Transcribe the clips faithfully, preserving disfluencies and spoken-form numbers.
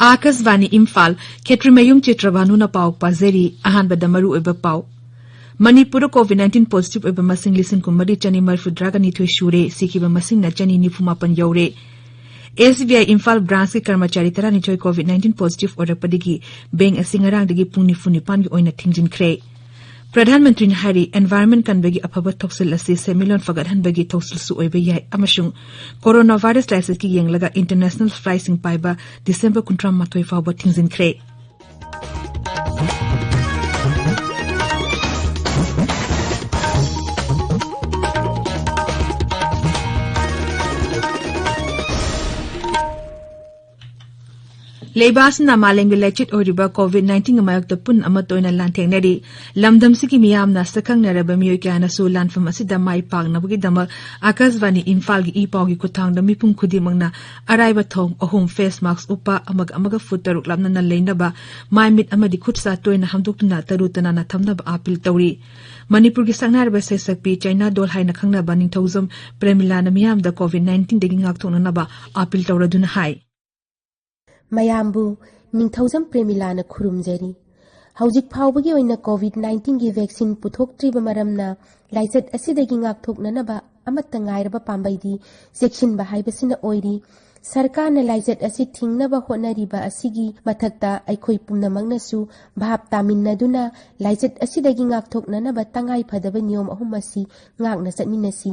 ꯑꯥꯀꯥꯁꯕꯥꯅꯤ ꯏꯝꯐꯥꯜ, ꯈꯦꯇ꯭ꯔꯤꯃꯌꯨꯝ ꯆꯤꯇ꯭ꯔꯚꯥꯅꯨꯅ ꯄꯥꯎ ꯄꯥꯖꯔꯤ꯫ ꯑꯍꯥꯟꯕꯗ ꯃꯔꯨꯑꯣꯏꯕ ꯄꯥꯎ꯫ ꯃꯅꯤꯄꯨꯔꯗ COVID nineteen positive ꯑꯣꯏꯕ ꯃꯁꯤꯡ ꯂꯤꯁꯤꯡ ꯀꯨꯟꯃꯔꯤ ꯆꯅꯤ ꯃꯔꯤꯐꯨꯇꯔꯥꯒ ꯅꯤꯊꯣꯏ ꯁꯨꯔꯦ, ꯁꯤꯈꯤꯕ ꯃꯁꯤꯡꯅ ꯆꯅꯤ ꯅꯤꯐꯨ ꯃꯥꯄꯟ ꯌꯧꯔꯦ꯫ SBI ꯏꯝꯐꯥꯜ branchꯀꯤ ꯀꯔꯃꯆꯥꯔꯤ ꯇꯔꯥꯅꯤꯊꯣꯏ COVID nineteen positive ꯑꯣꯏꯔꯛꯄꯗꯒꯤ bank ꯑꯁꯤ ꯉꯔꯥꯡꯗꯒꯤ ꯄꯨꯡ ꯅꯤꯐꯨ ꯅꯤꯄꯥꯟꯒꯤ ꯑꯣꯏꯅ ꯊꯤꯡꯖꯤꯟꯈ꯭ꯔꯦ꯫ ꯄ꯭ꯔꯙꯥꯟ ꯃꯟꯇ꯭ꯔꯤꯅ ꯍꯥꯏꯔꯤ, environment ꯀꯟꯕꯒꯤ ꯑꯐꯕ ꯊꯧꯁꯤꯜ ꯑꯁꯤ ꯁꯦꯟꯃꯤꯠꯂꯣꯟ ꯐꯒꯠꯍꯟꯕꯒꯤ ꯊꯧꯁꯤꯜꯁꯨ ꯑꯣꯏꯕ ꯌꯥꯏ ꯑꯃꯁꯨꯡ coronavirus ꯂꯥꯏꯆꯠꯀꯤ ꯌꯦꯡꯂꯒ international flightꯁꯤꯡ ꯄꯥꯏꯕ ꯗꯤꯁꯦꯝꯕꯔ ꯀꯨꯟꯊ꯭ꯔꯥ ꯃꯥꯊꯣꯏ ꯐꯥꯎꯕ ꯊꯤꯡꯖꯤꯟꯈ꯭ꯔꯦ꯫ ꯂꯩꯕꯥꯛ ꯑꯁꯤꯅ ꯃꯥꯂꯦꯝꯒꯤ ꯂꯩꯆꯠ ꯑꯣꯏꯔꯤꯕ COVID nineteenꯒꯤ ꯃꯥꯌꯣꯛꯇ ꯄꯨꯟꯅ ꯑꯃꯠꯇ ꯑꯣꯏꯅ ꯂꯥꯟꯊꯦꯡꯅꯔꯤ꯫ ꯂꯝꯗꯝꯁꯤꯒꯤ ꯃꯤꯌꯥꯝꯅ ꯁꯛꯈꯪꯅꯔꯕ ꯃꯤꯑꯣꯏ ꯀꯌꯥꯅꯁꯨ ꯂꯥꯟꯐꯝ ꯑꯁꯤꯗ ꯃꯥꯏ ꯄꯥꯛꯅꯕꯒꯤꯗꯃꯛ ꯑꯥꯀꯥꯁꯕꯥꯅꯤ ꯏꯝꯐꯥꯜꯒꯤ ꯏ ꯄꯥꯎꯒꯤ ꯈꯨꯠꯊꯥꯡꯗ ꯃꯤꯄꯨꯝ ꯈꯨꯗꯤꯡꯃꯛꯅ ꯑꯔꯥꯏꯕ ꯊꯣꯡ ꯑꯍꯨꯝ, face mask ꯎꯞꯄ, ꯑꯃꯒ ꯑꯃꯒ foot ꯇꯔꯨꯛ ꯂꯥꯞꯅꯅ ꯂꯩꯅꯕ, ꯃꯥꯏ ꯃꯤꯠ ꯑꯃꯗꯤ ꯈꯨꯠ ꯁꯥ ꯇꯣꯏꯅ ꯍꯥꯝꯗꯣꯛꯇꯨꯅ ꯇꯔꯨ ꯇꯅꯥꯟꯅ ꯊꯝꯅꯕ ꯑꯥꯄꯤꯜ ꯇꯧꯔꯤ꯫ ꯃꯅꯤꯄꯨꯔꯒꯤ ꯁꯛꯅꯥꯏꯔꯕ ꯁꯩꯁꯛꯄꯤ ꯆꯩꯅꯥꯗꯣꯜ ꯍꯥꯏꯅ ꯈꯪꯅꯕ ꯅꯤꯡꯊꯧꯖꯝ ꯄ꯭ꯔꯦꯃꯤꯂꯥꯅ ꯃꯤꯌꯥꯝꯗ COVID nineteenꯗꯒꯤ ꯉꯥꯛꯊꯣꯛꯅꯅꯕ ꯑꯥꯄꯤꯜ ꯇꯧꯔꯗꯨꯅ ꯍꯥꯏ꯫ ꯃꯌꯥꯝꯕꯨ ꯅꯤꯡꯊꯧꯖꯝ ꯄ꯭ꯔꯦꯃꯤꯂꯥꯅ ꯈꯨꯔꯨꯝꯖꯔꯤ꯫ ꯍꯧꯖꯤꯛ ꯐꯥꯎꯕꯒꯤ ꯑꯣꯏꯅ COVID nineteenꯒꯤ vaccine ꯄꯨꯊꯣꯛꯇ꯭ꯔꯤꯕ ꯃꯔꯝꯅ ꯂꯥꯏꯆꯠ ꯑꯁꯤꯗꯒꯤ ꯉꯥꯛꯊꯣꯛꯅꯅꯕ ꯑꯃꯠꯇ ꯉꯥꯏꯔꯕ ꯄꯥꯝꯕꯩꯗꯤ ꯆꯦꯛꯁꯤꯟꯕ ꯍꯥꯏꯕꯁꯤꯅ ꯑꯣꯏꯔꯤ꯫ ꯁꯔꯀꯥꯔꯅ ꯂꯥꯏꯆꯠ ꯑꯁꯤ ꯊꯤꯡꯅꯕ ꯍꯣꯠꯅꯔꯤꯕ ꯑꯁꯤꯒꯤ ꯃꯊꯛꯇ ꯑꯩꯈꯣꯏ ꯄꯨꯝꯅꯃꯛꯅꯁꯨ ꯚꯥꯞ ꯇꯥꯃꯤꯟꯅꯗꯨꯅ ꯂꯥꯏꯆꯠ ꯑꯁꯤꯗꯒꯤ ꯉꯥꯛꯊꯣꯛꯅꯅꯕ ꯇꯉꯥꯏ ꯐꯗꯕ ꯅꯤꯌꯣꯝ ꯑꯍꯨꯝ ꯑꯁꯤ ꯉꯥꯛꯅ ꯆꯠꯃꯤꯟꯅꯁꯤ꯫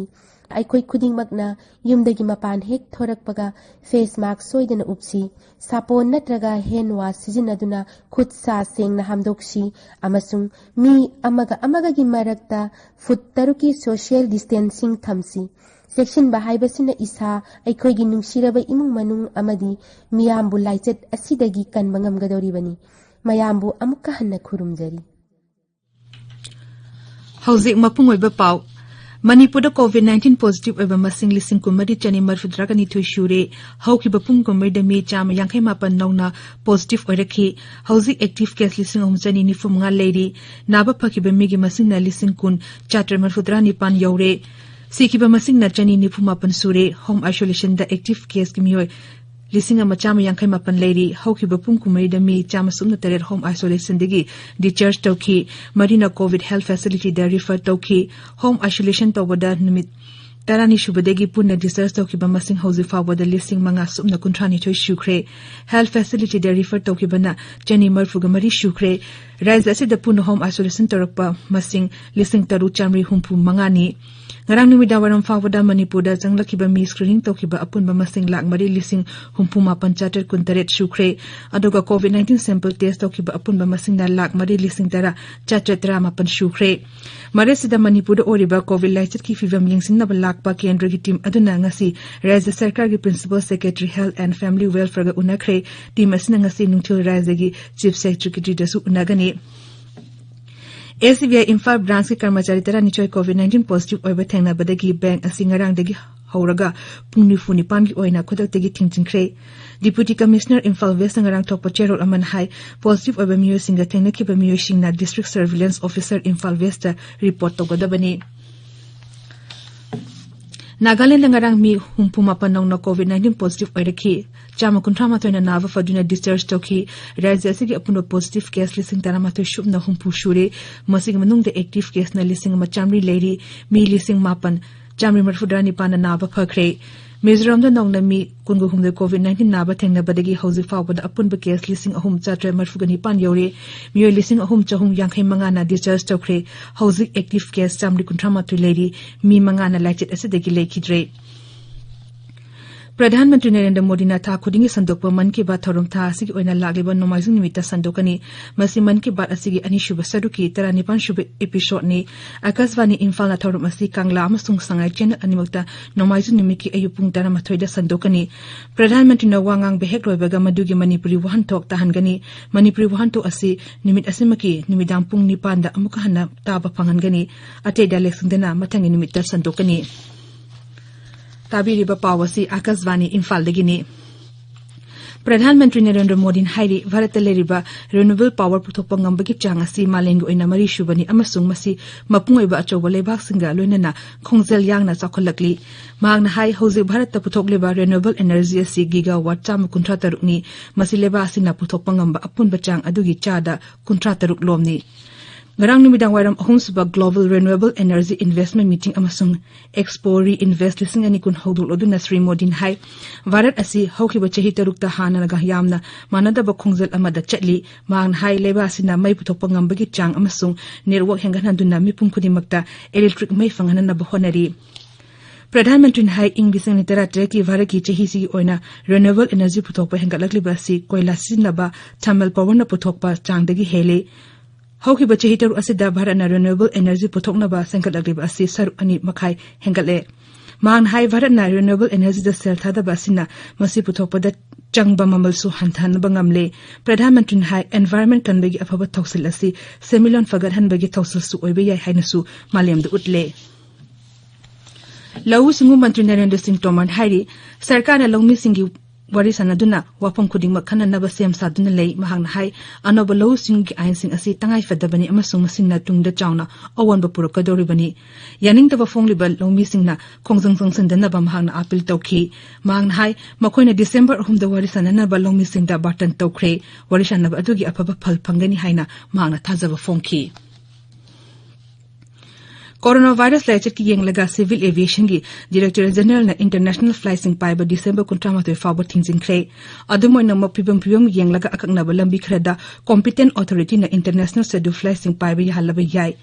ꯑꯩꯈꯣꯏ ꯈꯨꯗꯤꯡꯃꯛꯅ ꯌꯨꯝꯗꯒꯤ ꯃꯄꯥꯟ ꯍꯦꯛ ꯊꯣꯔꯛꯄꯒ face mask ꯁꯣꯏꯗꯅ ꯎꯞꯁꯤ꯫ ꯁꯥꯄꯣꯟ ꯅꯠꯇ꯭ꯔꯒ hand wash ꯁꯤꯖꯤꯟꯅꯗꯨꯅ ꯈꯨꯠ ꯁꯥ ꯁꯦꯡꯅ ꯍꯥꯝꯗꯣꯛꯁꯤ ꯑꯃꯁꯨꯡ ꯃꯤ ꯑꯃꯒ ꯑꯃꯒꯒꯤ ꯃꯔꯛꯇ foot ꯇꯔꯨꯛꯀꯤ social distancing ꯊꯝꯁꯤ꯫ ꯆꯦꯛꯁꯤꯟꯕ ꯍꯥꯏꯕꯁꯤꯅ ꯏꯁꯥ, ꯑꯩꯈꯣꯏꯒꯤ ꯅꯨꯡꯁꯤꯔꯕ ꯏꯃꯨꯡ ꯃꯅꯨꯡ ꯑꯃꯗꯤ ꯃꯤꯌꯥꯝꯕꯨ ꯂꯥꯏꯆꯠ ꯑꯁꯤꯗꯒꯤ ꯀꯟꯕ ꯉꯝꯒꯗꯧꯔꯤꯕꯅꯤ꯫ ꯃꯌꯥꯝꯕꯨ ꯑꯃꯨꯛꯀ ꯍꯟꯅ ꯈꯨꯔꯨꯝꯖꯔꯤ꯫ ꯍꯧꯖꯤꯛ ꯃꯄꯨꯡ ꯑꯣꯏꯕ ꯄꯥꯎ꯫ ꯃꯅꯤꯄꯨꯔꯗ COVID nineteen positive ꯑꯣꯏꯕ ꯃꯁꯤꯡ ꯂꯤꯁꯤꯡ ꯀꯨꯟꯃꯔꯤ ꯆꯅꯤ ꯃꯔꯤꯐꯨꯇꯔꯥꯒ ꯅꯤꯊꯣꯏ ꯁꯨꯔꯦ꯫ ꯍꯧꯈꯤꯕ ꯄꯨꯡ ꯀꯨꯟꯃꯔꯤꯗ ꯃꯤ ꯆꯥꯝꯃ ꯌꯥꯡꯈꯩ ꯃꯥꯄꯟ ꯅꯧꯅ positive ꯑꯣꯏꯔꯛꯈꯤ꯫ ꯍꯧꯖꯤꯛ active case ꯂꯤꯁꯤꯡ ꯑꯍꯨꯝ ꯆꯅꯤ ꯅꯤꯐꯨ ꯃꯉꯥ ꯂꯩꯔꯤ꯫ ꯅꯥꯕ ꯐꯈꯤꯕ ꯃꯤꯒꯤ ꯃꯁꯤꯡꯅ ꯂꯤꯁꯤꯡ ꯀꯨꯟ ꯆꯥꯇꯔꯦꯠ ꯃꯔꯤꯐꯨꯇꯔꯥ ꯅꯤꯄꯥꯟ ꯌꯧꯔꯦ꯫ ꯁꯤꯈꯤꯕ ꯃꯁꯤꯡꯅ ꯆꯅꯤ ꯅꯤꯐꯨ ꯃꯥꯄꯟ ꯁꯨꯔꯦ꯫ Home isolationꯗ active caseꯀꯤ ꯃꯤꯑꯣꯏ ꯂꯤꯁꯤꯡ ꯑꯃ ꯆꯥꯝꯃ ꯌꯥꯡꯈꯩ ꯃꯥꯄꯟ ꯂꯩꯔꯤ꯫ ꯍꯧꯈꯤꯕ ꯄꯨꯡ ꯀꯨꯟꯃꯔꯤꯗ ꯃꯤ ꯆꯥꯝꯃ ꯁꯨꯞꯅ ꯇꯔꯦꯠ home isolationꯗꯒꯤ discharge ꯇꯧꯈꯤ꯫ ꯃꯔꯤꯅ COVID health facilityꯗ refer ꯇꯧꯈꯤ꯫ Home isolation ꯇꯧꯕꯗ ꯅꯨꯃꯤꯠ ꯇꯔꯥꯅꯤ ꯁꯨꯕꯗꯒꯤ ꯄꯨꯟꯅ discharge ꯇꯧꯈꯤꯕ ꯃꯁꯤꯡ ꯍꯧꯖꯤꯛ ꯐꯥꯎꯕꯗ ꯂꯤꯁꯤꯡ ꯃꯉꯥ ꯁꯨꯞꯅ ꯀꯨꯟꯊ꯭ꯔꯥ ꯅꯤꯊꯣꯏ ꯁꯨꯈ꯭ꯔꯦ꯫ Health facilityꯗ refer ꯇꯧꯈꯤꯕꯅ ꯆꯅꯤ ꯃꯔꯤꯐꯨꯒ ꯃꯔꯤ ꯁꯨꯈ꯭ꯔꯦ꯫ ꯔꯥꯖ꯭ꯌ ꯑꯁꯤꯗ ꯄꯨꯟꯅ home isolation ꯇꯧꯔꯛꯄ ꯃꯁꯤꯡ ꯂꯤꯁꯤꯡ ꯇꯔꯨꯛ ꯆꯥꯃꯔꯤ ꯍꯨꯝꯐꯨ ꯃꯉꯥꯅꯤ꯫ ꯉꯔꯥꯡ ꯅꯨꯃꯤꯗꯥꯡ ꯋꯥꯏꯔꯝ ꯐꯥꯎꯕꯗ ꯃꯅꯤꯄꯨꯔꯗ ꯆꯪꯂꯛꯈꯤꯕ ꯃꯤ screening ꯇꯧꯈꯤꯕ ꯑꯄꯨꯟꯕ ꯃꯁꯤꯡ ꯂꯥꯈ ꯃꯔꯤ ꯂꯤꯁꯤꯡ ꯍꯨꯝꯐꯨ ꯃꯥꯄꯟ ꯆꯥꯇꯔꯦꯠ ꯀꯨꯟꯇꯔꯦꯠ ꯁꯨꯈ꯭ꯔꯦ꯫ ꯑꯗꯨꯒ COVID nineteen sample test ꯇꯧꯈꯤꯕ ꯑꯄꯨꯟꯕ ꯃꯁꯤꯡꯅ ꯂꯥꯈ ꯃꯔꯤ ꯂꯤꯁꯤꯡ ꯇꯔꯥ ꯆꯥꯇꯔꯦꯠ ꯇꯔꯥꯃꯥꯄꯟ ꯁꯨꯈ꯭ꯔꯦ꯫ ꯃꯔꯛꯁꯤꯗ ꯃꯅꯤꯄꯨꯔꯗ ꯑꯣꯏꯔꯤꯕ COVID ꯂꯥꯏꯆꯠꯀꯤ ꯐꯤꯕꯝ ꯌꯦꯡꯁꯤꯟꯅꯕ ꯂꯥꯛꯄ ꯀꯦꯟꯗ꯭ꯔꯒꯤ team ꯑꯗꯨꯅ ꯉꯁꯤ ꯔꯥꯖ꯭ꯌ ꯁꯔꯀꯥꯔꯒꯤ Principal Secretary Health and Family Welfareꯒ ꯎꯅꯈ꯭ꯔꯦ꯫ Team ꯑꯁꯤꯅ ꯉꯁꯤ ꯅꯨꯡꯊꯤꯜ ꯔꯥꯖ꯭ꯌꯒꯤ Chief Secretaryꯗꯁꯨ ꯎꯅꯒꯅꯤ꯫ SBI ꯏꯝꯐꯥꯜ branchꯀꯤ ꯀꯔꯃꯆꯥꯔꯤ ꯇꯔꯥꯅꯤꯊꯣꯏ COVID nineteen positive ꯑꯣꯏꯕ ꯊꯦꯡꯅꯕꯗꯒꯤ bank ꯑꯁꯤ ꯉꯔꯥꯡꯗꯒꯤ ꯍꯧꯔꯒ ꯄꯨꯡ ꯅꯤꯐꯨ ꯅꯤꯄꯥꯟꯒꯤ ꯑꯣꯏꯅ ꯈꯨꯗꯛꯇꯒꯤ ꯊꯤꯡꯖꯤꯟꯈ꯭ꯔꯦ꯫ Deputy Commissioner ꯏꯝꯐꯥꯜ Westꯅ ꯉꯔꯥꯡ ꯊꯣꯛꯄ ꯆꯦꯔꯣꯜ ꯑꯃꯅ ꯍꯥꯏ, positive ꯑꯣꯏꯕ ꯃꯤꯑꯣꯏꯁꯤꯡꯒ ꯊꯦꯡꯅꯈꯤꯕ ꯃꯤꯑꯣꯏꯁꯤꯡꯅ District Surveillance Officer Imphal Westꯇ report ꯇꯧꯒꯗꯕꯅꯤ꯫ ꯅꯥꯒꯥꯂꯦꯟꯗ ꯉꯔꯥꯡ ꯃꯤ ꯍꯨꯝꯐꯨ ꯃꯥꯄꯟ ꯅꯧꯅ COVID nineteen positive ꯑꯣꯏꯔꯛꯈꯤ꯫ ꯆꯥꯝꯃ ꯀꯨꯟꯊ꯭ꯔꯥ ꯃꯥꯊꯣꯏꯅ ꯅꯥꯕ ꯐꯗꯨꯅ discharge ꯇꯧꯈꯤ꯫ ꯔꯥꯖ꯭ꯌ ꯑꯁꯤꯒꯤ ꯑꯄꯨꯟꯕ positive case ꯂꯤꯁꯤꯡ ꯇꯔꯥꯃꯥꯊꯣꯏ ꯁꯨꯞꯅ ꯍꯨꯝꯐꯨ ꯁꯨꯔꯦ꯫ ꯃꯁꯤꯒꯤ ꯃꯅꯨꯡꯗ active caseꯅ ꯂꯤꯁꯤꯡ ꯑꯃ ꯆꯥꯃꯔꯤ ꯂꯩꯔꯤ꯫ ꯃꯤ ꯂꯤꯁꯤꯡ ꯃꯥꯄꯟ ꯆꯥꯃꯔꯤ ꯃꯔꯤꯐꯨꯇꯔꯥ ꯅꯤꯄꯥꯟꯅ ꯅꯥꯕ ꯐꯈ꯭ꯔꯦ꯫ ꯃꯤꯖꯣꯔꯥꯝꯗ ꯅꯧꯅ ꯃꯤ ꯀꯨꯟꯒ ꯍꯨꯝꯗꯣꯏ COVID nineteen ꯅꯥꯕ ꯊꯦꯡꯅꯕꯗꯒꯤ ꯍꯧꯖꯤꯛ ꯐꯥꯎꯕꯗ ꯑꯄꯨꯟꯕ case ꯂꯤꯁꯤꯡ ꯑꯍꯨꯝ ꯆꯥꯇꯔꯦꯠ ꯃꯔꯤꯐꯨꯒ ꯅꯤꯄꯥꯟ ꯌꯧꯔꯦ꯫ ꯃꯤꯑꯣꯏ ꯂꯤꯁꯤꯡ ꯑꯍꯨꯝ ꯆꯍꯨꯝ ꯌꯥꯡꯈꯩ ꯃꯉꯥꯅ discharge ꯇꯧꯈ꯭ꯔꯦ꯫ ꯍꯧꯖꯤꯛ active case ꯆꯥꯃꯔꯤ ꯀꯨꯟꯊ꯭ꯔꯥ ꯃꯥꯊꯣꯏ ꯂꯩꯔꯤ꯫ ꯃꯤ ꯃꯉꯥꯅ ꯂꯥꯏꯆꯠ ꯑꯁꯤꯗꯒꯤ ꯂꯩꯈꯤꯗ꯭ꯔꯦ꯫ ꯄ꯭ꯔꯙꯥꯟ ꯃꯟꯇ꯭ꯔꯤ ꯅꯔꯦꯟꯗ꯭ꯔ ꯃꯣꯗꯤꯅ ꯊꯥ ꯈꯨꯗꯤꯡꯒꯤ ꯁꯟꯗꯣꯛꯄ ꯃꯟ ꯀꯤ ꯕꯥꯠ ꯊꯧꯔꯝ ꯊꯥ ꯑꯁꯤꯒꯤ ꯑꯣꯏꯅ ꯂꯥꯛꯂꯤꯕ ꯅꯣꯡꯃꯥꯏꯖꯤꯡ ꯅꯨꯃꯤꯠꯇ ꯁꯟꯗꯣꯛꯀꯅꯤ꯫ ꯃꯁꯤ ꯃꯟ ꯀꯤ ꯕꯥꯠ ꯑꯁꯤꯒꯤ ꯑꯅꯤꯁꯨꯕ ꯁꯔꯨꯛꯀꯤ ꯇꯔꯥꯅꯤꯄꯥꯟ ꯁꯨꯕ episode ꯅꯤ꯫ ꯑꯀꯥꯁꯕꯥꯅꯤ ꯏꯝꯐꯥꯜꯅ ꯊꯧꯔꯝ ꯑꯁꯤ ꯀꯪꯂꯥ ꯑꯃꯁꯨꯡ ꯁꯉꯥꯏ channel ꯑꯅꯤꯃꯛꯇ ꯅꯣꯡꯃꯥꯏꯖꯤꯡ ꯅꯨꯃꯤꯠꯀꯤ ꯑꯌꯨꯛ ꯄꯨꯡ ꯇꯔꯥꯃꯥꯊꯣꯏꯗ ꯁꯟꯗꯣꯛꯀꯅꯤ꯫ ꯄ꯭ꯔꯙꯥꯟ ꯃꯟꯇ꯭ꯔꯤꯅ ꯋꯥ ꯉꯥꯡꯕ ꯍꯦꯛ ꯂꯣꯏꯕꯒ ꯃꯗꯨꯒꯤ ꯃꯅꯤꯄꯨꯔꯤ ꯋꯥꯍꯟꯊꯣꯛ ꯇꯥꯍꯟꯒꯅꯤ꯫ ꯃꯅꯤꯄꯨꯔꯤ ꯋꯥꯍꯟꯊꯣꯛ ꯑꯁꯤ ꯅꯨꯃꯤꯠ ꯑꯁꯤꯃꯛꯀꯤ ꯅꯨꯃꯤꯗꯥꯡ ꯄꯨꯡ ꯅꯤꯄꯥꯟꯗ ꯑꯃꯨꯛꯀ ꯍꯟꯅ ꯇꯥꯕ ꯐꯪꯍꯟꯒꯅꯤ꯫ ꯑꯇꯩ dialectꯁꯤꯡꯗꯅ ꯃꯊꯪꯒꯤ ꯅꯨꯃꯤꯠꯇ ꯁꯟꯗꯣꯛꯀꯅꯤ꯫ ꯇꯥꯕꯤꯔꯤꯕ ꯄꯥꯎ ꯑꯁꯤ ꯑꯀꯥꯁꯕꯥꯅꯤ ꯏꯝꯐꯥꯜꯗꯒꯤꯅꯤ꯫ ꯄ꯭ꯔꯙꯥꯟ ꯃꯟꯇ꯭ꯔꯤ ꯅꯔꯦꯟꯗ꯭ꯔ ꯃꯣꯗꯤꯅ ꯍꯥꯏꯔꯤ, ꯚꯥꯔꯠꯇ ꯂꯩꯔꯤꯕ renewable power ꯄꯨꯊꯣꯛꯄ ꯉꯝꯕꯒꯤ ꯆꯥꯡ ꯑꯁꯤ ꯃꯥꯂꯦꯝꯒꯤ ꯑꯣꯏꯅ ꯃꯔꯤꯁꯨꯕꯅꯤ ꯑꯃꯁꯨꯡ ꯃꯁꯤ ꯃꯄꯨꯡ ꯑꯣꯏꯕ ꯑꯆꯧꯕ ꯂꯩꯕꯥꯛꯁꯤꯡꯒ ꯂꯣꯏꯅꯅ ꯈꯣꯡꯖꯦꯜ ꯌꯥꯡꯅ ꯆꯥꯎꯈꯠꯂꯛꯂꯤ꯫ ꯃꯍꯥꯛꯅ ꯍꯥꯏ, ꯍꯧꯖꯤꯛ ꯚꯥꯔꯠꯇ ꯄꯨꯊꯣꯛꯂꯤꯕ renewable energy ꯑꯁꯤ gigawatt ꯆꯥꯝꯃ ꯀꯨꯟꯊ꯭ꯔꯥ ꯇꯔꯨꯛꯅꯤ꯫ ꯃꯁꯤ ꯂꯩꯕꯥꯛ ꯑꯁꯤꯅ ꯄꯨꯊꯣꯛꯄ ꯉꯝꯕ ꯑꯄꯨꯟꯕ ꯆꯥꯡ ꯑꯗꯨꯒꯤ ꯆꯥꯗ ꯀꯨꯟꯊ꯭ꯔꯥ ꯇꯔꯨꯛ ꯂꯣꯝꯅꯤ꯫ ꯉꯔꯥꯡ ꯅꯨꯃꯤꯗꯥꯡ ꯋꯥꯏꯔꯝ ꯑꯍꯨꯝꯁꯨꯕ Global Renewable Energy Investment Meeting ꯑꯃꯁꯨꯡ Expo Reinvest ꯂꯤꯁꯤꯡ ꯑꯅꯤ ꯀꯨꯟ ꯍꯧꯗꯣꯛꯂꯗꯨꯅ ꯁ꯭ꯔꯤ ꯃꯣꯗꯤꯅ ꯍꯥꯏ, ꯚꯥꯔꯠ ꯑꯁꯤ ꯍꯧꯈꯤꯕ ꯆꯍꯤ ꯇꯔꯨꯛꯇ ꯍꯥꯟꯅꯒ ꯌꯥꯝꯅ ꯃꯥꯟꯅꯗꯕ ꯈꯣꯡꯖꯦꯜ ꯑꯃꯗ ꯆꯠꯂꯤ꯫ ꯃꯍꯥꯛꯅ ꯍꯥꯏ, ꯂꯩꯕꯥꯛ ꯑꯁꯤꯅ ꯃꯩ ꯄꯨꯊꯣꯛꯄ ꯉꯝꯕꯒꯤ ꯆꯥꯡ ꯑꯃꯁꯨꯡ network ꯍꯦꯟꯒꯠꯍꯟꯗꯨꯅ ꯃꯤꯄꯨꯝ ꯈꯨꯗꯤꯡꯃꯛꯇ electric ꯃꯩ ꯐꯪꯍꯟꯅꯕ ꯍꯣꯠꯅꯔꯤ꯫ ꯄ꯭ꯔꯙꯥꯟ ꯃꯟꯇ꯭ꯔꯤꯅ ꯍꯥꯏ, ꯏꯪ ꯂꯤꯁꯤꯡ ꯑꯅꯤ ꯇꯔꯥꯇꯔꯦꯠꯀꯤ ꯚꯥꯔꯠꯀꯤ ꯆꯍꯤꯁꯤꯒꯤ ꯑꯣꯏꯅ renewable energy ꯄꯨꯊꯣꯛꯄ ꯍꯦꯟꯒꯠꯂꯛꯂꯤꯕ ꯑꯁꯤ ꯀꯣꯏꯂꯥ ꯁꯤꯖꯤꯟꯅꯕ thermal powerꯅ ꯄꯨꯊꯣꯛꯄ ꯆꯥꯡꯗꯒꯤ ꯍꯦꯜꯂꯤ꯫ ꯍꯧꯈꯤꯕ ꯆꯍꯤ ꯇꯔꯨꯛ ꯑꯁꯤꯗ ꯚꯥꯔꯠꯅ renewable energy ꯄꯨꯊꯣꯛꯅꯕ ꯁꯦꯝꯒꯠꯂꯛꯂꯤꯕ ꯑꯁꯤ ꯁꯔꯨꯛ ꯑꯅꯤ ꯃꯈꯥꯏ ꯍꯦꯟꯒꯠꯂꯦ꯫ ꯃꯍꯥꯛꯅ ꯍꯥꯏ, ꯚꯥꯔꯠꯅ renewable energyꯗ ꯁꯦꯜ ꯊꯥꯗꯕ ꯑꯁꯤꯅ ꯃꯁꯤ ꯄꯨꯊꯣꯛꯄꯗ ꯆꯪꯕ ꯃꯃꯜꯁꯨ ꯍꯟꯊꯍꯟꯕ ꯉꯝꯂꯦ꯫ ꯄ꯭ꯔꯙꯥꯟ ꯃꯟꯇ꯭ꯔꯤꯅ ꯍꯥꯏ, environment ꯀꯟꯕꯒꯤ ꯑꯐꯕ ꯊꯧꯁꯤꯜ ꯑꯁꯤ ꯁꯦꯟꯃꯤꯠꯂꯣꯟ ꯐꯒꯠꯍꯟꯕꯒꯤ ꯊꯧꯁꯤꯜꯁꯨ ꯑꯣꯏꯕ ꯌꯥꯏ ꯍꯥꯏꯅꯁꯨ ꯃꯥꯂꯦꯝꯗ ꯎꯠꯂꯦ꯫ ꯂꯧꯎ ꯁꯤꯡꯎ ꯃꯟꯇ꯭ꯔꯤ ꯅꯔꯦꯟꯗ꯭ꯔ ꯁꯤꯡ ꯇꯣꯃꯔꯅ ꯍꯥꯏꯔꯤ, ꯁꯔꯀꯥꯔꯅ ꯂꯧꯃꯤꯁꯤꯡꯒꯤ ꯋꯥꯔꯤ ꯁꯥꯟꯅꯗꯨꯅ ꯋꯥꯐꯝ ꯈꯨꯗꯤꯡꯃꯛ ꯈꯟꯅꯅꯕ ꯁꯦꯝ ꯁꯥꯗꯨꯅ ꯂꯩ꯫ ꯃꯍꯥꯛꯅ ꯍꯥꯏ, ꯑꯅꯧꯕ ꯂꯧꯎ ꯁꯤꯡꯎꯒꯤ ꯑꯥꯏꯟꯁꯤꯡ ꯑꯁꯤ ꯇꯉꯥꯏ ꯐꯗꯕꯅꯤ ꯑꯃꯁꯨꯡ ꯃꯁꯤꯅ ꯇꯨꯡꯗ ꯆꯥꯎꯅ ꯑꯑꯣꯟꯕ ꯄꯨꯔꯛꯀꯗꯧꯔꯤꯕꯅꯤ꯫ ꯌꯥꯅꯤꯡꯗꯕ ꯐꯣꯡꯂꯤꯕ ꯂꯧꯃꯤꯁꯤꯡꯅ ꯈꯣꯡꯖꯪ ꯆꯪꯁꯤꯟꯗꯅꯕ ꯃꯍꯥꯛꯅ appeal ꯇꯧꯈꯤ꯫ ꯃꯍꯥꯛꯅ ꯍꯥꯏ, ꯃꯈꯣꯏꯅ ꯗꯤꯁꯦꯝꯕꯔ ꯑꯍꯨꯝꯗ ꯋꯥꯔꯤ ꯁꯥꯟꯅꯅꯕ ꯂꯧꯃꯤꯁꯤꯡꯗ ꯕꯥꯔꯇꯟ ꯇꯧꯈ꯭ꯔꯦ꯫ ꯋꯥꯔꯤ ꯁꯥꯟꯅꯕ ꯑꯗꯨꯒꯤ ꯑꯐꯕ ꯐꯜ ꯐꯪꯒꯅꯤ ꯍꯥꯏꯅ ꯃꯍꯥꯛꯅ ꯊꯥꯖꯕ ꯐꯣꯡꯈꯤ꯫ Coronavirus ꯂꯥꯏꯆꯠꯀꯤ ꯌꯦꯡꯂꯒ Civil Aviationꯒꯤ Director Generalꯅ international flightꯁꯤꯡ ꯄꯥꯏꯕ ꯗꯤꯁꯦꯝꯕꯔ ꯀꯨꯟꯊ꯭ꯔꯥ ꯃꯥꯊꯣꯏ ꯐꯥꯎꯕ ꯊꯤꯡꯖꯤꯟꯈ꯭ꯔꯦ꯫ ꯑꯗꯨꯝ ꯑꯣꯏꯅꯃꯛ, ꯐꯤꯕꯝ ꯐꯤꯕꯝ ꯌꯦꯡꯂꯒ ꯑꯀꯛꯅꯕ ꯂꯝꯕꯤ ꯈꯔꯗ competent authorityꯅ international schedule flightꯁꯤꯡ ꯄꯥꯏꯕ ꯌꯥꯍꯜꯂꯕ ꯌꯥꯏ꯫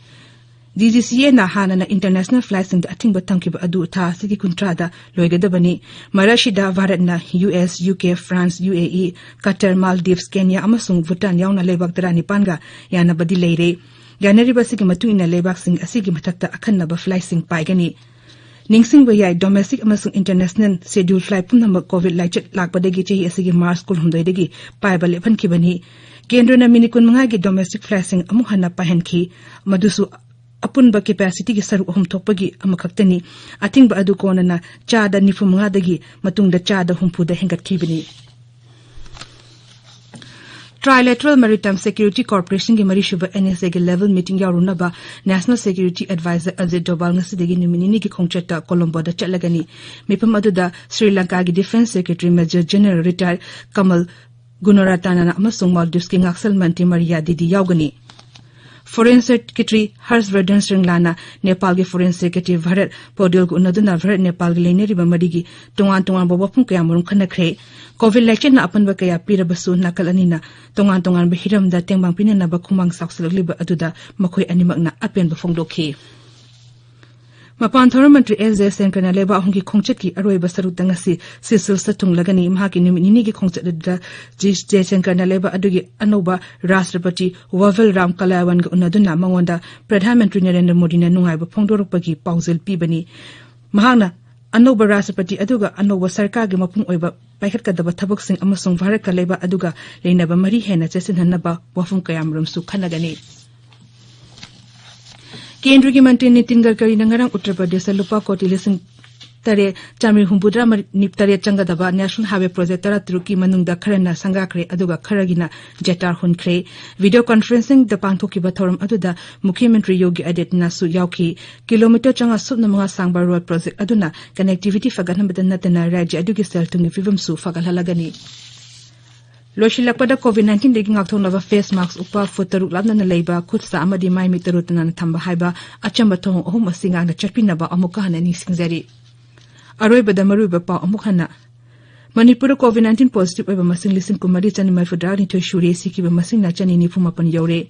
DGCAꯅ ꯍꯥꯟꯅꯅ international flightꯁꯤꯡꯗ ꯑꯊꯤꯡꯕ ꯊꯝꯈꯤꯕ ꯑꯗꯨ ꯊꯥ ꯑꯁꯤꯒꯤ ꯀꯨꯟꯊ꯭ꯔꯥꯗ ꯂꯣꯏꯒꯗꯕꯅꯤ꯫ ꯃꯔꯛꯁꯤꯗ ꯚꯥꯔꯠꯅ US, UK, France, UAE, Qatar, Maldives, Kenya ꯑꯃꯁꯨꯡ Bhutan ꯌꯥꯎꯅ ꯂꯩꯕꯥꯛ ꯇꯔꯥꯅꯤꯄꯥꯟꯒ ꯌꯥꯅꯕꯗꯤ ꯂꯩꯔꯦ꯫ ꯌꯥꯅꯔꯤꯕ ꯑꯁꯤꯒꯤ ꯃꯇꯨꯡ ꯏꯟꯅ ꯂꯩꯕꯥꯛꯁꯤꯡ ꯑꯁꯤꯒꯤ ꯃꯊꯛꯇ ꯑꯈꯟꯅꯕ flightꯁꯤꯡ ꯄꯥꯏꯒꯅꯤ꯫ ꯅꯤꯡꯁꯤꯡꯕ ꯌꯥꯏ, domestic ꯑꯃꯁꯨꯡ international schedule flight ꯄꯨꯝꯅꯃꯛ COVID ꯂꯥꯏꯆꯠ ꯂꯥꯛꯄꯗꯒꯤ ꯆꯍꯤ ꯑꯁꯤꯒꯤ March ꯀꯨꯟꯍꯨꯝꯗꯣꯏꯗꯒꯤ ꯄꯥꯏꯕ ꯂꯦꯞꯍꯟꯈꯤꯕꯅꯤ꯫ ꯀꯦꯟꯗ꯭ꯔꯅ minute ꯀꯨꯟꯃꯉꯥꯒꯤ domestic flightꯁꯤꯡ ꯑꯃꯨꯛ ꯍꯟꯅ ꯄꯥꯏꯍꯟꯈꯤ, ꯃꯗꯨꯁꯨ ꯑꯄꯨꯟꯕ capacityꯒꯤ ꯁꯔꯨꯛ ꯑꯍꯨꯝ ꯊꯣꯛꯄꯒꯤ ꯑꯃꯈꯛꯇꯅꯤ꯫ ꯑꯊꯤꯡꯕ ꯑꯗꯨ ꯀꯣꯟꯅꯅ ꯆꯥꯗ ꯅꯤꯐꯨ ꯃꯉꯥꯗꯒꯤ ꯃꯇꯨꯡꯗ ꯆꯥꯗ ꯍꯨꯝꯐꯨꯗ ꯍꯦꯟꯒꯠꯈꯤꯕꯅꯤ꯫ Trilateral Maritime Security Corporationꯒꯤ ꯃꯔꯤꯁꯨꯕ NSAꯒꯤ level meeting ꯌꯥꯎꯔꯨꯅꯕ National Security Advisor Ajit Doval ꯉꯁꯤꯗꯒꯤ ꯅꯨꯃꯤꯠ ꯅꯤꯅꯤꯒꯤ ꯈꯣꯡꯆꯠꯇ ꯀꯣꯂꯣꯝꯕꯣꯗ ꯆꯠꯂꯒꯅꯤ꯫ ꯃꯤꯐꯝ ꯑꯗꯨꯗ Shri ꯂꯪꯀꯥꯒꯤ Defence Secretary Major General Retired ꯀꯃꯜ ꯒꯨꯅꯔꯇꯅ ꯑꯃꯁꯨꯡ ꯃꯥꯜꯗꯤꯚꯁꯀꯤ ꯉꯥꯛꯁꯦꯜ ꯃꯟꯇ꯭ꯔꯤ ꯃꯔꯤꯌꯥ ꯗꯤꯗꯤ ꯌꯥꯎꯒꯅꯤ꯫ Foreign Secretary ꯍꯔꯁ ꯕꯔꯙꯟ ꯁ꯭ꯔꯤꯡꯂꯥꯅ ꯅꯦꯄꯥꯜꯒꯤ Foreign Secretary ꯚꯥꯔꯠ ꯄꯣꯗꯦꯜꯒ ꯎꯅꯗꯨꯅ ꯚꯥꯔꯠ ꯅꯦꯄꯥꯜꯒꯤ ꯂꯩꯅꯔꯤꯕ ꯃꯔꯤꯒꯤ ꯇꯣꯉꯥꯟ ꯇꯣꯉꯥꯟꯕ ꯋꯥꯐꯝ ꯀꯌꯥꯃꯔꯨꯝ ꯈꯟꯅꯈ꯭ꯔꯦ꯫ COVID ꯂꯥꯏꯆꯠꯅ ꯑꯄꯟꯕ ꯀꯌꯥ ꯄꯤꯔꯕꯁꯨ ꯅꯥꯀꯜ ꯑꯅꯤꯅ ꯇꯣꯉꯥꯟ ꯇꯣꯉꯥꯟꯕ ꯍꯤꯔꯝꯗ ꯇꯦꯡꯕꯥꯡ ꯄꯤꯅꯅꯕ ꯈꯨꯃꯥꯡ ꯆꯥꯎꯁꯤꯜꯂꯛꯂꯤꯕ ꯑꯗꯨꯗ ꯃꯈꯣꯏ ꯑꯅꯤꯃꯛꯅ ꯑꯄꯦꯟꯕ ꯐꯣꯡꯗꯣꯛꯈꯤ꯫ ꯃꯄꯥꯟ ꯊꯧꯔꯝ ꯃꯟꯇ꯭ꯔꯤ ꯑꯦꯁ ꯖꯌꯁꯪꯀꯔꯅ ꯂꯩꯕꯥꯛ ꯑꯍꯨꯝꯒꯤ ꯈꯣꯡꯆꯠꯀꯤ ꯑꯔꯣꯏꯕ ꯁꯔꯨꯛꯇ ꯉꯁꯤ ꯁꯤꯁꯤꯜꯁꯇ ꯊꯨꯡꯂꯒꯅꯤ꯫ ꯃꯍꯥꯛꯀꯤ ꯅꯨꯃꯤꯠ ꯅꯤꯅꯤꯒꯤ ꯈꯣꯡꯆꯠ ꯑꯗꯨꯗ ꯖꯤ-, ꯖꯌꯁꯪꯀꯔꯅ ꯂꯩꯕꯥꯛ ꯑꯗꯨꯒꯤ ꯑꯅꯧꯕ ꯔꯥꯁꯇ꯭ꯔꯄꯇꯤ ꯋꯥꯚꯦꯜ ꯔꯥꯝ ꯀꯂꯥꯋꯟꯒ ꯎꯅꯗꯨꯅ ꯃꯉꯣꯟꯗ ꯄ꯭ꯔꯙꯥꯟ ꯃꯟꯇ꯭ꯔꯤ ꯅꯔꯦꯟꯗ꯭ꯔ ꯃꯣꯗꯤꯅ ꯅꯨꯡꯉꯥꯏꯕ ꯐꯣꯡꯗꯣꯔꯛꯄꯒꯤ ꯄꯥꯎꯖꯦꯜ ꯄꯤꯕꯅꯤ꯫ ꯃꯍꯥꯛꯅ ꯑꯅꯧꯕ ꯔꯥꯁꯇ꯭ꯔꯄꯇꯤ ꯑꯗꯨꯒ ꯑꯅꯧꯕ ꯁꯔꯀꯥꯔꯒꯤ ꯃꯄꯨꯡ ꯑꯣꯏꯕ ꯄꯥꯏꯈꯠꯀꯗꯕ ꯊꯕꯛꯁꯤꯡ ꯑꯃꯁꯨꯡ ꯚꯥꯔꯠꯀ ꯂꯩꯕꯥꯛ ꯑꯗꯨꯒ ꯂꯩꯅꯕ ꯃꯔꯤ ꯍꯦꯟꯅ ꯆꯦꯠꯁꯤꯟꯍꯟꯅꯕ ꯋꯥꯐꯝ ꯀꯌꯥꯃꯔꯨꯝꯁꯨ ꯈꯟꯅꯒꯅꯤ꯫ ꯀꯦꯟꯗ꯭ꯔꯒꯤ ꯃꯟꯇ꯭ꯔꯤ ꯅꯤꯇꯤꯟ ꯒꯗꯀꯔꯤꯅ ꯉꯔꯥꯡ ꯎꯠꯇꯔ ꯄ꯭ꯔꯗꯦꯁꯇ ꯂꯨꯄꯥ ꯀꯣꯇꯤ ꯂꯤꯁꯤꯡ ꯇꯔꯦꯠ ꯆꯥꯃꯔꯤ ꯍꯨꯝꯐꯨꯇꯔꯥ ꯇꯔꯦꯠ ꯆꯪꯒꯗꯕ National Highway Project ꯇꯔꯥꯇꯔꯨꯛꯀꯤ ꯃꯅꯨꯡꯗ ꯈꯔꯅ ꯁꯪꯒꯥꯈ꯭ꯔꯦ, ꯑꯗꯨꯒ ꯈꯔꯒꯤꯅ JATAR ꯍꯨꯟꯈ꯭ꯔꯦ꯫ Video conferencingꯗ ꯄꯥꯡꯊꯣꯛꯈꯤꯕ ꯊꯧꯔꯝ ꯑꯗꯨꯗ ꯃꯨꯈ꯭ꯌ ꯃꯟꯇ꯭ꯔꯤ ꯌꯣꯒꯤ ꯑꯥꯗꯤꯠꯌꯅꯥꯊꯁꯨ ꯌꯥꯎꯈꯤ꯫ ꯀꯤꯂꯣꯃꯤꯇꯔ ꯆꯥꯝꯃꯉꯥ ꯁꯨꯞꯅ ꯃꯉꯥ ꯁꯥꯡꯕ road project ꯑꯗꯨꯅ connectivity ꯐꯒꯠꯍꯟꯕꯗ ꯅꯠꯇꯅ ꯔꯥꯖ꯭ꯌ ꯑꯗꯨꯒꯤ ꯁꯦꯜ ꯊꯨꯝꯒꯤ ꯐꯤꯕꯝꯁꯨ ꯐꯒꯠꯍꯜꯂꯒꯅꯤ꯫ ꯂꯣꯏꯁꯤꯜꯂꯛꯄꯗ, COVID nineteenꯗꯒꯤ ꯉꯥꯛꯊꯣꯛꯅꯕ face mask ꯎꯞꯄ, ꯐꯨꯠ ꯇꯔꯨꯛ ꯂꯥꯞꯅꯅ ꯂꯩꯕ, ꯈꯨꯠ ꯁꯥ ꯑꯃꯗꯤ ꯃꯥꯏ ꯃꯤꯠ ꯇꯔꯨ ꯇꯅꯥꯟꯅ ꯊꯝꯕ ꯍꯥꯏꯕ ꯑꯆꯝꯕ ꯊꯧꯑꯣꯡ ꯑꯍꯨꯝ ꯑꯁꯤ ꯉꯥꯛꯅ ꯆꯠꯄꯤꯅꯕ ꯑꯃꯨꯛꯀ ꯍꯟꯅ ꯅꯤꯡꯁꯤꯡꯖꯔꯤ꯫ ꯑꯔꯣꯏꯕꯗ ꯃꯔꯨꯑꯣꯏꯕ ꯄꯥꯎ ꯑꯃꯨꯛ ꯍꯟꯅ꯫ ꯃꯅꯤꯄꯨꯔꯗ COVID nineteen positive ꯑꯣꯏꯕ ꯃꯁꯤꯡ ꯂꯤꯁꯤꯡ ꯀꯨꯟꯃꯔꯤ ꯆꯅꯤꯃꯔꯤꯐꯨꯇꯔꯥ ꯅꯤꯊꯣꯏ ꯁꯨꯔꯦ, ꯁꯤꯈꯤꯕ ꯃꯁꯤꯡꯅ ꯆꯅꯤ ꯅꯤꯐꯨ ꯃꯥꯄꯟ ꯌꯧꯔꯦ꯫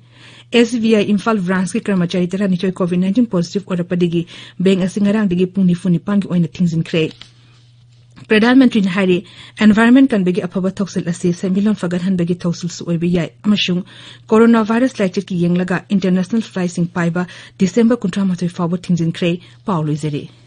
SBI ꯏꯝꯐꯥꯜ branchꯀꯤ ꯀꯔꯃꯆꯥꯔꯤ ꯇꯔꯥꯅꯤꯊꯣꯏ COVID nineteen positive ꯑꯣꯏꯔꯛꯄꯗꯒꯤ bank ꯑꯁꯤ ꯉꯔꯥꯡꯗꯒꯤ ꯄꯨꯡ ꯅꯤꯐꯨ ꯅꯤꯄꯥꯟꯒꯤ ꯑꯣꯏꯅ ꯊꯤꯡꯖꯤꯟꯈ꯭ꯔꯦ꯫ ꯄ꯭ꯔꯙꯥꯟ ꯃꯟꯇ꯭ꯔꯤꯅ ꯍꯥꯏꯔꯤ, environment ꯀꯟꯕꯒꯤ ꯑꯐꯕ ꯊꯧꯁꯤꯜ ꯑꯁꯤ ꯁꯦꯟꯃꯤꯠꯂꯣꯟ ꯐꯒꯠꯍꯟꯕꯒꯤ ꯊꯧꯁꯤꯜꯁꯨ ꯑꯣꯏꯕ ꯌꯥꯏ ꯑꯃꯁꯨꯡ coronavirus ꯂꯥꯏꯆꯠꯀꯤ ꯌꯦꯡꯂꯒ international flightꯁꯤꯡ ꯄꯥꯏꯕ December ꯀꯨꯟꯊ꯭ꯔꯥ ꯃꯥꯊꯣꯏ ꯐꯥꯎꯕ ꯊꯤꯡꯖꯤꯟꯈ꯭ꯔꯦ꯫ ꯄꯥꯎ ꯂꯣꯏꯖꯔꯦ꯫